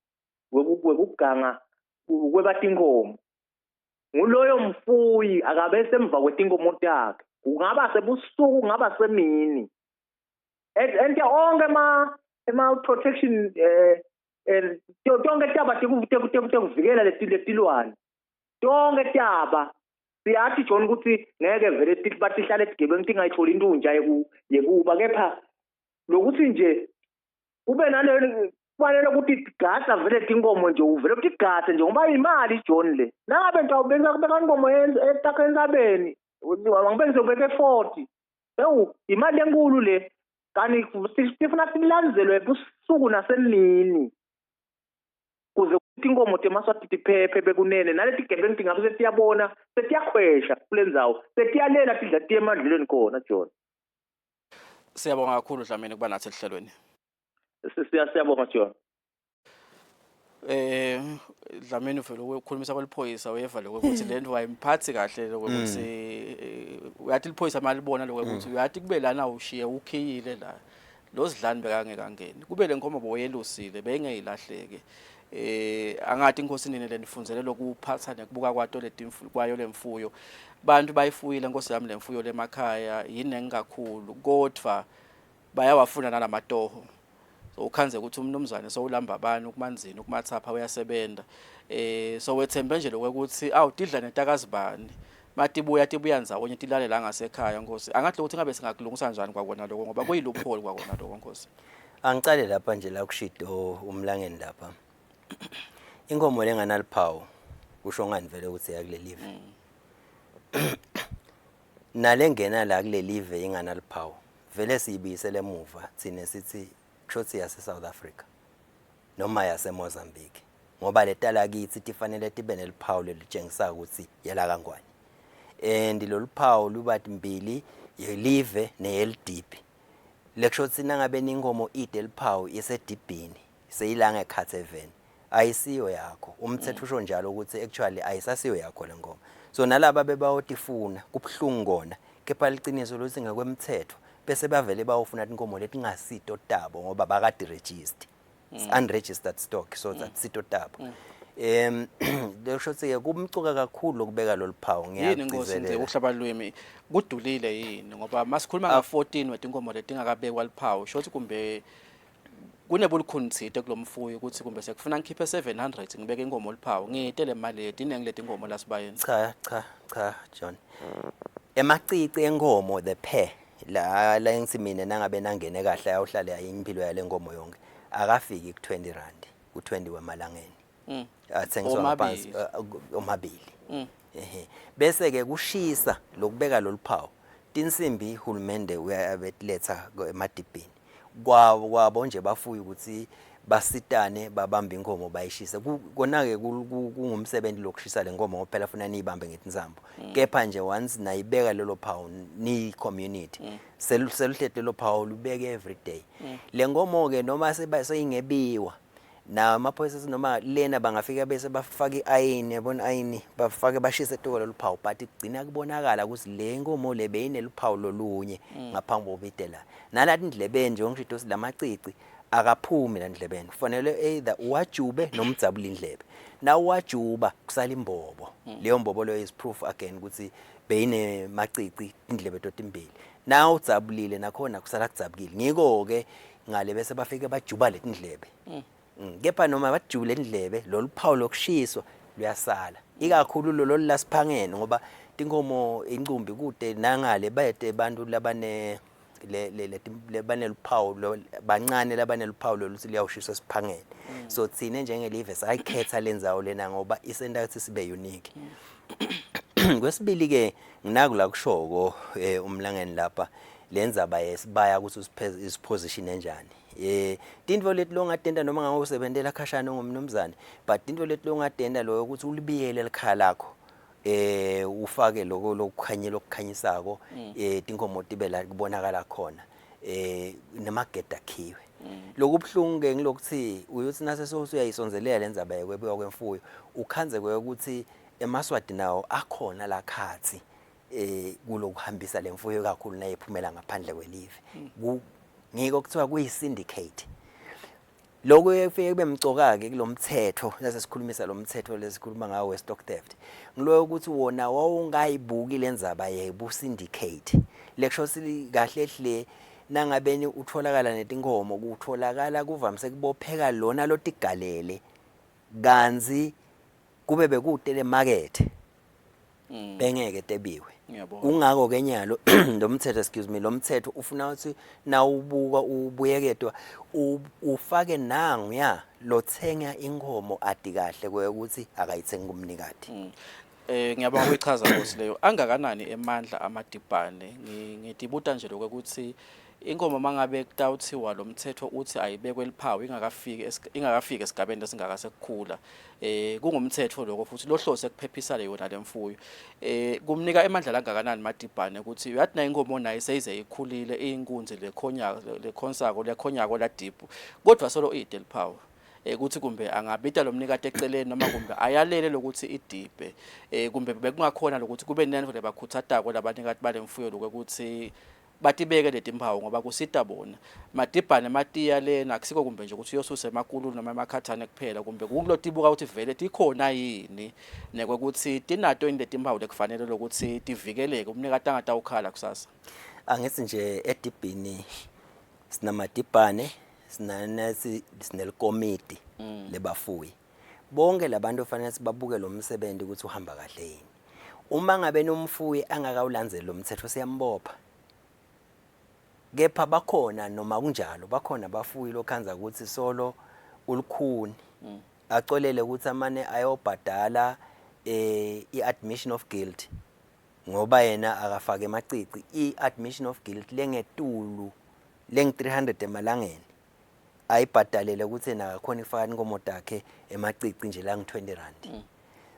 wekuganga kweba tinkomo, nguloyo mfuyi akabe semva kwetinkomo takhe, kungaba sebusuku kungaba semini, ente onke ema-protection eh tonke taba tekuvikela letilwane tonke taba. Siyathi John ukuthi ngeke vele batihlale etigebengu tingayitholi intunja yekuba, kepha lokuthi nje kube naleyo kufanele ukuthi gada vele tinkomo nje, uvele ukuthi gada nje ngoba imali John le. Nangabe nje awubeka kubeka inkomo etakhe entsabeni, angibe ngizobeka e-40, ewu imali enkulu le. Kanti sifuna silandzelwe ebusuku nasemini kuze kuthi inkomo temaswati tiphephe bekunene naleti gebengu tingabe setiyabona setiyakhwesha kule ndzawo, setiyalela tidla tiye emadlelweni khona John. Siyabonga kakhulu Dlamini kuba nathi ehlelweni. Siyabonga John. Dlamini uvele ukukhulumisa kweliphoyisa uyeva lokho ukuthi lento ayimphathi kahle lokho ukuthi uyathi liphoyisa malibona lokho ukuthi uyathi kube lana ushiye ukhiyile la lo sidlani bekangeke angene kube le nkomo boyelusile beyingeyilahleke. Angathi inkosi nini lenifundzele lokuphatha nekubuka kwato letimfu kwayo lemfuyo, bantu bayifuyile nkosi yami lemfuyo lemakhaya yinengi kakhulu kodwa bayawafuna nalamatoho. So ukhanze ukuthi umnumzane sowulamba bani ukumanzini ukumathapha uyasebenza, so wethembe nje lokho ukuthi awu tidla netakazibani matibuya tibuya ndzawonye tilale la ngasekhaya nkosi. Angathi ukuthi ngabe singakulungisa kanjani kwakona lokho ngoba kuyi-loophole kwakona lokho nkosi. Angicale lapha nje la kushido umlangeni lapha. Inkomo lenganaliphawu kusho ngani vele ukuthi yakulelive. Nalengena la kulelive inganaliphawu vele siyibuyisele emuva thine sithi kushothi yase South Africa noma yase Mozambique ngoba letala kithi tifanele tibe neliphawu lelitshengisa ukuthi yela kaNgwane. And lolu phawu luba mbili, yelive neyelidibhi. Lekusho ukuthi nangabe inkomo ide liphawu isedibhini seyilanga ekhathe eveni ayisiyo yakho. Umthetho usho njalo ukuthi actually ayisasiyo yakho le nkomo. So nalaba bebayotifuna kubuhlungu kona, kepha liciniso ukuthi ngekwemthetho bese bavele bayofuna tinkomo letingasito tabo ngoba bakade register, unregistered stock, so that sito tabo. Lekusho ukuthi ke kumcuka kakhulu ukubeka lolu phawu. Yini nkosi nje? Ngiyagcizelela. Ukuhlaba lwimi kudulile yini? Ngoba masikhuluma nga-14 wetinkomo letingakabekwa liphawu, shothi kumbe kunebulukhuni thite kulomfuyi ukuthi kumbe sekufuna ngikhiphe 700 ngibeke inkomo liphawu, ngiyite le mali leti iningi letinkomo lasibayeni. Cha cha cha John, emacici enkomo, the pair la la ngithi mina nangabe nangene kahle ayawuhlala impilo yale nkomo yonke, akafiki ku 20 rand, ku 20 wemalangeni athengiswa ngaphansi. Omabili. Omabili. Ehe, bese ke kushisa lokubeka lolu phawu, tinsimbi hulumende uyabetletha emadibhini kwabo kwabo nje bafuye ukuthi Basitane babambe inkomo bayishise. Kona-ke kungumsebenzi lokushisa le nkomo ngoba phela funa niyibambe ngetinsambo. Kepha nje once nayibeka lelo phawu niyi-community, seluhleti lelo phawu lubeke every day. Le nkomo-ke noma seyingebiwa, nawo amaphoyisa noma lena bangafika bese bafake i-ayini, yabona i-ayini, bafake bashise tuko lolu phawu, but kugcina kubonakala ukuthi le nkomo le beyineluphawu lolunye ngaphambi kokuba la. Nalathi indlebeni nje ngisho ukuthi lamacici akaphumi la ndlebeni, kufanele either uwajube noma udzabule indlebe. Na uwajuba kusala imbobo, leyo mbobo leyo is proof again ukuthi beyinemacici indlebe totimbili. Na udzabulile nakhona kusala kudzabukile. Ngiko-ke ngale bese bafike bajuba letindlebe. Kepha noma bajubile indlebe, lolu phawu lokushiswa luyasala, ikakhulu lolo lasiphangeni, ngoba tinkomo incumbi kude nangale bayede bantu labane le le le baneluphawu bancane labaneluphawu loluthi liyawushiswa esiphangeni. So thina njengelive sayikhetha lendzawo lena ngoba isenta ukuthi sibe unique. Kwesibili ke nginaku la kushoko umlangeni lapha lenzaba yesibaya ukuthi usiposition enjani. Tintfo leti longatenta noma ngabe usebentela khashana ungumnumzane, but tintfo leti longatenta loyo ukuthi ulibiyele likhaya lakho, ufake lokho lokukhanyela okukhanyisako, tinkomo tibe la kubonakala khona, namagede akhiwe. Lokubhlungu ke ngilokuthi uyothi nase sewusuyayisondzelela lendzaba yekwebiwa kwemfuyo, ukhandze ukuthi emaswati nawo akhona lakhatsi kulokuhambisa lemfuyo kakhulu nayiphumela ngaphandle kwelive. Ngiko kuthiwa kuyi syndicate. Lokho kufike kube mcoka ke kulomthetho lase sikhulumisa lo mthetho lesikhuluma ngawo we stock theft. Ngiloyo ukuthi wona wawungayibuki lenzaba yebu syndicate. Lekusho kahle hle nangabeni utholakala netinkomo kutholakala kuvamise kubopheka lona lotigalele kanzi kube bekude le market bengeke tebiwe. Ngiyabona. Kungako ke nyalo lo mthetho, excuse me, lo mthetho ufuna ukuthi nawubuka ubuyeketwa ufake nangu ya lothenga inkomo adi kahle kwekuthi akayithengi kumnikati. Ngiyabonga ukuyichaza Nkosi leyo. Angakanani emandla amadibhane? Ngitibuta nje lokho ukuthi inkomo mangabe kutawuthiwa lo mthetho uthi ayibekwe liphawu ingakafiki esigabeni lesingaka sekukhula. Kungumthetho lokho futhi lohlose kuphephisa le yona lemfuyo. Kumnika emandla langakanani madibhane ukuthi uyathi na inkomo nayo seyize ikhulile inkunzi lekhonya lekhonsako lekhonyako la deep kodwa solo ide liphawu. Ukuthi kumbe angabita lo mnikati eceleni noma kumbe ayalele lokuthi idibhe, kumbe bekungakhona lokuthi kube nento lebakhuthatako labanikati balemfuyo lokuthi batibeke letimphawu ngoba kusita bona madibhane matiya lena akusiko kumbe nje ukuthi uyosuse emakululu noma emakhathane kuphela, kumbe kukulotibuka ukuthi vele tikhona yini nekwekuthi tinato yini letimphawu lekufanele lokuthi tivikeleke umnikati angatawukhala kusasa. Angithi nje edibhini sinamadibhane, sinanasi sinelikomiti lebafuyi. Bonke labantu fanele sibabuke lo msebenzi ukuthi uhamba kahle yini. Uma ngabe nomfuyi angakawulandzeli lo mthetho siyambopha. Kepha bakhona noma kunjalo bakhona abafuyi lokhandza ukuthi solo ulukhuni acolele ukuthi amane ayobhadala i-admission of guilt ngoba yena akafake emacici. I-admission of guilt lengetulu lengu 300 emalangeni ayibhadalele ukuthi yena akakhona ifaka inkomo takhe emacici nje la ngu 20 rand.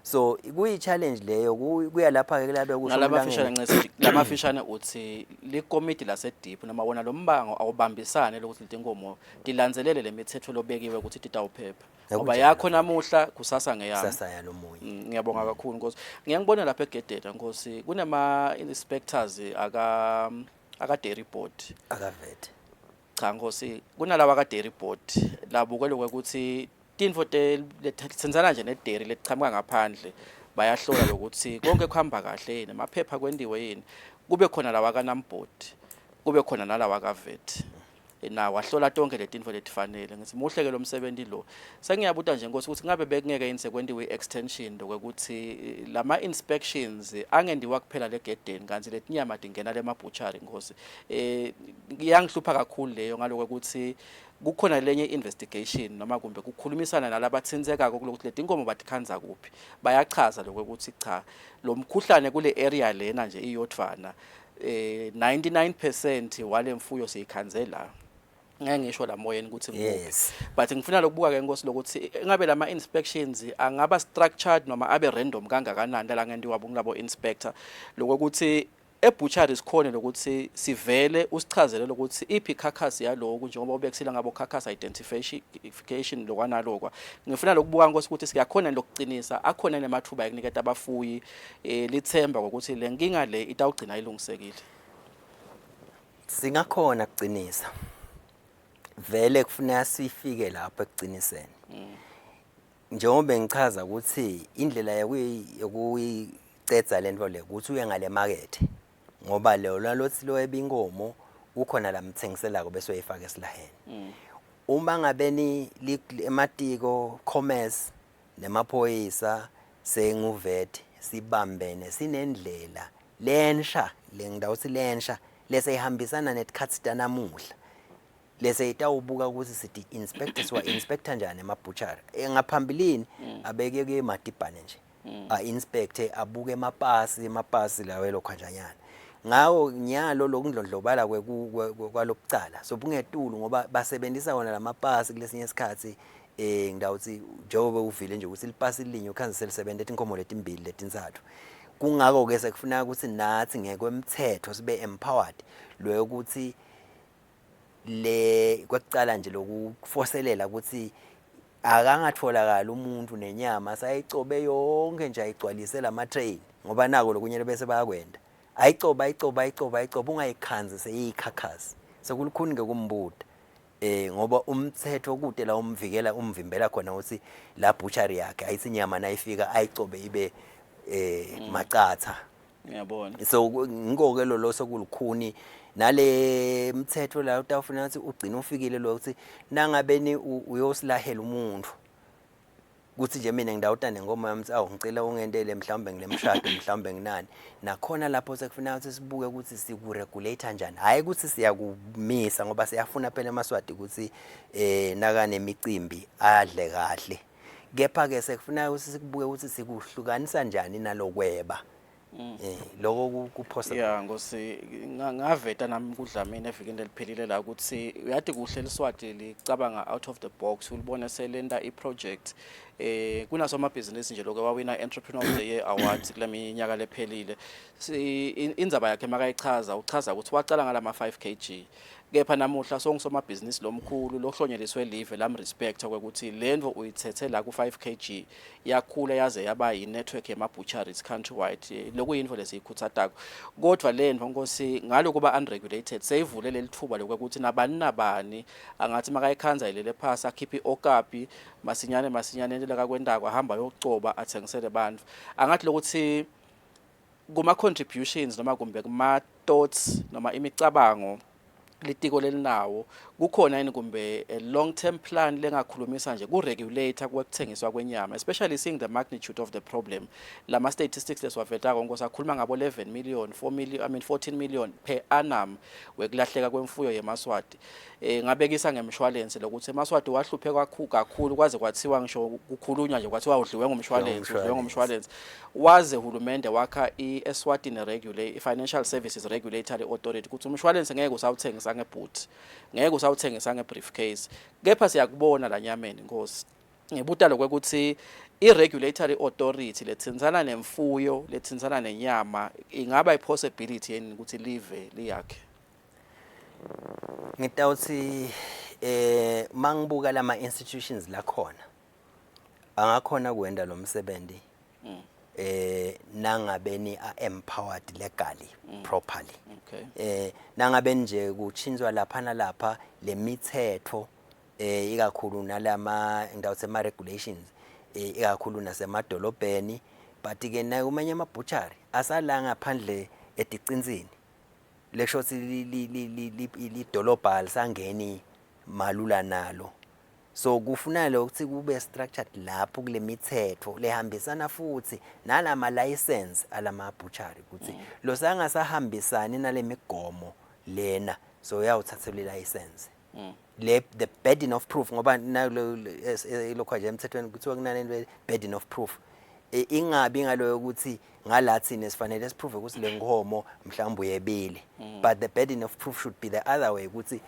So kuyi challenge leyo kuya lapha ke kulabe kusho Ngalamafishane ncesi, lamafishane uthi likomiti lasediphu noma wona lo mbango awubambisane lokuthi letinkomo tilandzelele lemithetho lobekiwe ukuthi titawuphepha. Ngoba yakho namuhla kusasa ngeyami. Kusasa yalomunye. Ngiyabonga kakhulu Nkosi. Ngiyangibona lapha egedeni Nkosi kunema inspectors aka dairy board. Akavet. Cha Nkosi, kunalawa ka dairy board labuke lokuthi tintfo letsenzana nje ne dairy letichamuka ngaphandle bayahlola lokuthi konke kuhamba kahle yini, amaphepha kwentiwe yini. Kube khona lawa ka Namboard, kube khona nalawa ka vet. Nawo ahlola tonke letintfo letifanele. Ngithi muhle ke lo msebenzi lo. Sengiyabuta nje Nkosi ukuthi ngabe bekungeke yini sekwentiwe i-extension lokuthi lama inspections angendiwa kuphela legedeni kanti letinyama tingena lemabutchery Nkosi. Iyangihlupha kakhulu leyo ngaloko ukuthi kukhona lenye investigation noma kumbe kukhulumisana nalabatsintsekako kulokuthi letinkomo batikhandza kuphi. Bayachaza lokho ukuthi cha lo mkhuhlane kule area lena nje iyodvwana 99% walemfuyo siyikhandze la. Ngeke ngisho la moyeni ukuthi ngikuphi. But ngifuna lokubuka ke, Nkosi, lokuthi engabe lama inspections angaba structured noma abe random kangakanani la ngentiwa kulabo inspector, lokuthi ebutchery sikhone lokuthi sivele usichazele lokuthi iphi carcass yaloku, njengoba ubekusila ngabo carcass identification lokwanalokwa. Ngifuna lokubuka, Nkosi, ukuthi siyakhona lokuqinisa akhona nemathuba ekuniketa abafuyi lithemba ngokuthi le nkinga le itawugcina ilungisekile. Singakhona kucinisa. Vele kufuneka sifike lapho ekuciniseni. Njengoba ngichaza ukuthi indlela yokuyicedza lento le ukuthi uye ngale market, ngoba lo lalothi lo ebinkomo ukhona la mthengiselako bese uyifaka esilaheni. Uma ngabe ni ematiko commerce nemaphoyisa senguvet sibambene, sinendlela lensha le, ngidawuthi lensha lese ihambisana netikhatsi tanamuhla, lese itawubuka ukuthi sithi inspector, siwa inspector njani emabutchery. Ngaphambilini abeke ke emadibhane nje, a inspect, abuke emapasi, emapasi lawo elokhanjanyana ngawo. Nyalo lokundlondlobala kwalokucala so bungetulu ngoba basebenzisa wona lamapasi kulesinye isikhathi. Ngidawuthi njengoba uvile nje ukuthi lipasi linye ukhanze selisebenza inkomo letimbili, letintsatfu. Kungako ke sekufuneka ukuthi nathi ngekwemthetho sibe empowered loyo ukuthi le kwekucala nje lokufoselela ukuthi akangatholakali umuntu nenyama sayicobe yonke nje, ayigcwalise lama train, ngoba nako lokunye bese bayakwenda, ayicoba, ayicoba, ayicoba, ayicoba, ungayikhanzi seyikhakhasi, sekulukhuni ke kumbuda, ngoba umthetho kude la umvikela, umvimbela khona ukuthi la butchery yakhe ayithi inyama nayifika ayicobe ibe macatha. Ngiyabona. So ngiko ke lo sokulukhuni nale mthetho la utawufuna ukuthi ugcine ufikile lo ukuthi nangabe ni uyosilahela umuntu, kuthi nje mina ngidawuta nengoma yami, awu, ngicela ungentele mhlawumbe ngilemshado, mhlawumbe nginani nakhona lapho, sekufuneka ukuthi sibuke ukuthi sikuregulate kanjani, hhayi ukuthi siyakumisa, ngoba siyafuna phela emaSwati ukuthi nakanemicimbi adle kahle. Kepha ke sekufuneka ukuthi sikubuke ukuthi sikuhlukanisa njani nalokweba. Lokho ku possible. Ya Nkosi, ngaveta nami kudlamini evikini leliphelile la ukuthi uyati kuhle liSwati licabanga out of the box, ulibone selenta i-project kunasomabhizinisi nje lokho wawina Entrepreneur of the Year Awards kule minyaka lephelile. Indzaba yakhe makayichaza, uchaza ukuthi wacala ngalama 5 kg, kepha namuhla songusomabhizinisi lomkhulu lohlonyeliswe live lam respect kwekuthi lento uyithethe la ku 5 kg yakhula yaze yaba yi-network yema-butcheries countrywide. Lokuyintfo lesiyikhuthatako, kodwa lento, Nkosi, ngalokuba unregulated seyivule leli thuba lokuthi nabani nabani angathi makayikhanza ilele phasi akhiphe i-okapi masinyane masinyane, into lakakwentako ahamba ayocoba athengisele bantfu. Angathi lokuthi kuma-contributions noma kumbe kuma-thoughts noma imicabango litiko lelinawo, kukhona yini kumbe a long term plan lengakhulumisa nje ku-regulator kwekuthengiswa kwenyama, especially seeing the magnitude of the problem? Lama statistics lesiwavetako, Nkosi, akhuluma ngabo 11 million, 4 million, I mean 14 million per annum wekulahleka kwemfuyo yemaSwati. Ngabekisa ngemshwalense lokuthi emaSwati wahluphe kakhulu kakhulu, kwaze kwathiwa ngisho kukhulunywa nje kwathiwa udliwe ngumshwalense, udliwe ngumshwalense, waze hulumende wakha i-Eswatini Regulate Financial Services Regulatory Authority ukuthi umshwalense ngeke usawuthengisa ngebhuthi, ngeke usawuthengisa ngebriefcase. Kepha siyakubona la nyameni, Nkosi. Ngibuta lokwekuthi i-regulatory authority lethintsana nemfuyo, lethintsana nenyama, ingaba i-possibility yini ukuthi live liyakhe? Ngitawuthi mangibuka lama institutions lakhona angakhona kwenda lo msebenzi nangabe ni are empowered legally properly. Nangabe nje kuchinjwa lapha nalapha lemithetho, ikakhulu nalama ngidawuthi ama regulations, ikakhulu nasemadolobheni, but ke nayo kumanye ama butchery asala ngaphandle eticinsini, lesho ukuthi lidolobha alisangeni malula nalo. So kufuna ukuthi kube structured lapho kule mithetho lehambisana futhi nalama license alama butchery, ukuthi lo sangasahambisani nale migomo lena, so uyawuthathelwa license le. The burden of proof, ngoba nalo lokho nje emthethweni kuthiwa kunalento burden of proof, ingabi ngaloyo ukuthi ngala thina sifanele siprove ukuthi le nkomo mhlawumbe uyebile, but the burden of proof should be the other way, ukuthi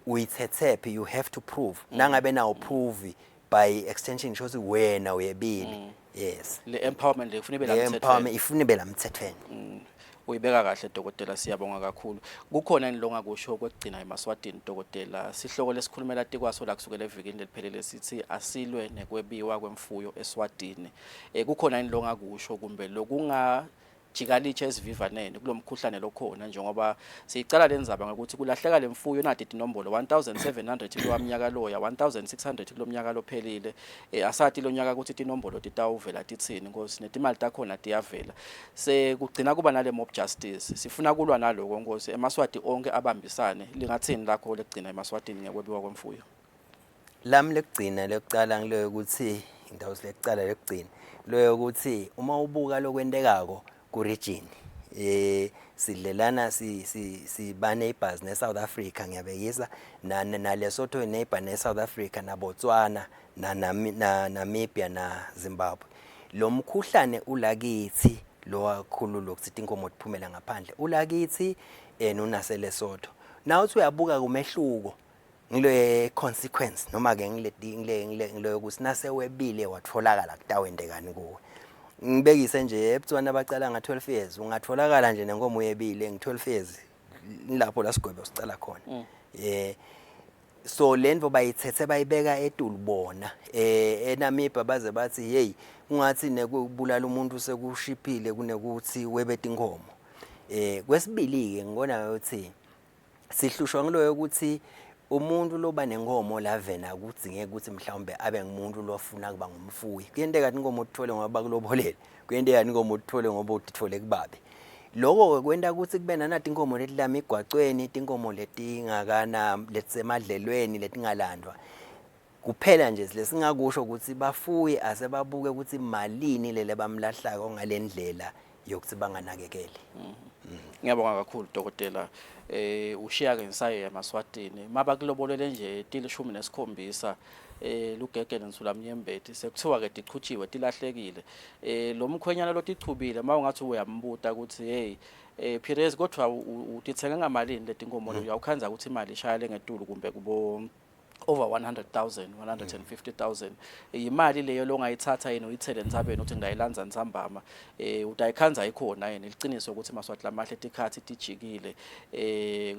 Uyithethephi? You have to prove. Nangabe nawo prove by extension, sho ukuthi wena uyebile, yes. Le empowerment le kufanele ibe la Le mthethweni. Empowerment ifuna ibe la mthethweni. Uyibeka kahle, dokotela, siyabonga kakhulu. Kukhona yini longakusho kwekugcina emaswatini, dokotela? Sihloko lesikhulumela tikwaso la kusukela evikini leliphelele sithi asilwe nekwebiwa kwemfuyo eSwatini. Kukhona yini longakusho kumbe lokunga jikalitshe esivivaneni kulomkhuhlane lokhona, njengoba siyicala lenzaba ngokuthi kulahleka lemfuyo nati tinombolo 1700 kulowa mnyaka loya, 1600 kulomnyaka lophelile? Asati lonyaka ukuthi tinombolo titawuvela titsini, nkosi, netimali takhona tiyavela, sekugcina kuba nale mob justice. Sifuna kulwa naloko, nkosi, emaswati onke abambisane. Lingathini lakho lekugcina emaswatini ngekwebiwa kwemfuyo? Lami lekugcina, lekucala ngiloyo ukuthi indawo lekucala lekugcina loyo ukuthi uma ubuka lokwentekako ku region, sidlelana si si siba neighbors ne South Africa, ngiyabekisa na Lesotho, neighbor ne South Africa, na Botswana, na Namibia, na Zimbabwe. Lo mkhuhlane ulakithi lo kakhulu lokuthi tinkomo tiphumela ngaphandle ulakithi nunase Lesotho. Nawuthi uyabuka kumehluko ngile consequence noma ke ngile ukuthi nasewebile watholakala kutawendekani kuwe. Ngibekise nje, eBotswana bacala nga 12 years. Ungatholakala nje nenkomo uyebile ngi 12 years, lapho la sigwebo sicala khona. So lento bayithethe bayibeka etulu bona. ENamibia baze bathi, hey, ungathi nekubulala umuntu sekushiphile kunekuthi webe tinkomo. Kwesibili ke ngibona ukuthi sihlushwa ngiloyo ukuthi umuntu loba nenkomo lavena kudzingeka ukuthi mhlawumbe abe ngumuntu lofuna kuba ngumfuyi. Kuyenteka inkomo uthole ngoba bakulobolele, kuyenteka inkomo uthole ngoba utithole kubabe. Lokho-ke kwenta ukuthi kube nanathi inkomo letilama igwacweni, tinkomo letingakana letisemadlelweni letingalandwa kuphela nje. Lesingakusho ukuthi bafuyi asebabuke ukuthi malini lele bamlahlako ngalendlela yokuthi banganakekeli. Ngiyabonga kakhulu, dokotela. Ushiya ke insayeya emaswatini mabakulobolele nje 17 lugege nensulamnyembeti, sekuthiwa ke tichutshiwe, tilahlekile. Lo mkhwenyana lotichubile, mawungathi uyambuta ukuthi, hey, Pires, kodwa utithenga ngamalini letinkomo? Uyawukhandza ukuthi imali ishaya lengetulu kumbe kubo over 100,000, 150,000. Imali leyo longayithatha yini uyithele entsabeni uthi ngiyayilandza ntsambama? Utayikhandza ikhona yini? Liciniso ukuthi maswati lamahle, tikhathi tijikile,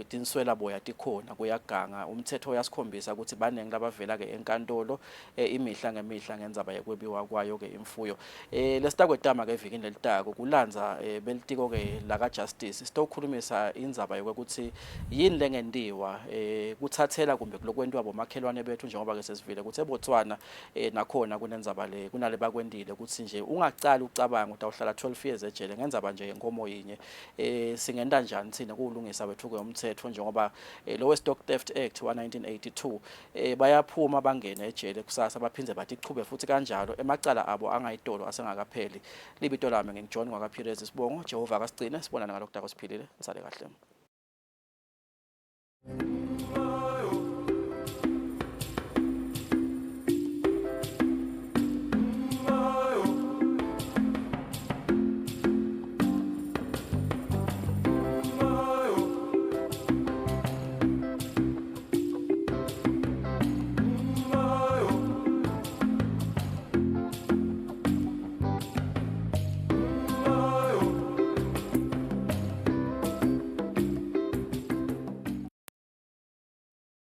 tinswela boya tikhona, kuyaganga. Umthetho uyasikhombisa ukuthi baningi labavela ke enkantolo imihla ngemihla ngendzaba yekwebiwa kwayo ke imfuyo. Lesitakwetama ke evikini lelitako kulandza belitiko ke laka justice, sitokhulumisa indzaba yokuthi yini lengentiwa kuthathela kumbe kulokwentiwa bomakhelwane bethu, njengoba ke sesivile ukuthi eBotswana nakhona kunendzaba le kunale bakwentile ukuthi nje ungacali ucabanga utawuhlala 12 years ejele ngendzaba nje yenkomo yinye. Singenta njani thina kuwulungisa wethu ke umthetho, njengoba lo Stock Theft Act wa 1982 bayaphuma bangene ejele kusasa, baphindze batichube futhi kanjalo emacala abo angayitolo asengakapheli? Libito lami nginguJohn ngwakaPhirezi sibongo. Jehova akasigcine, sibonane ngalokudako siphilile. Nisale kahle.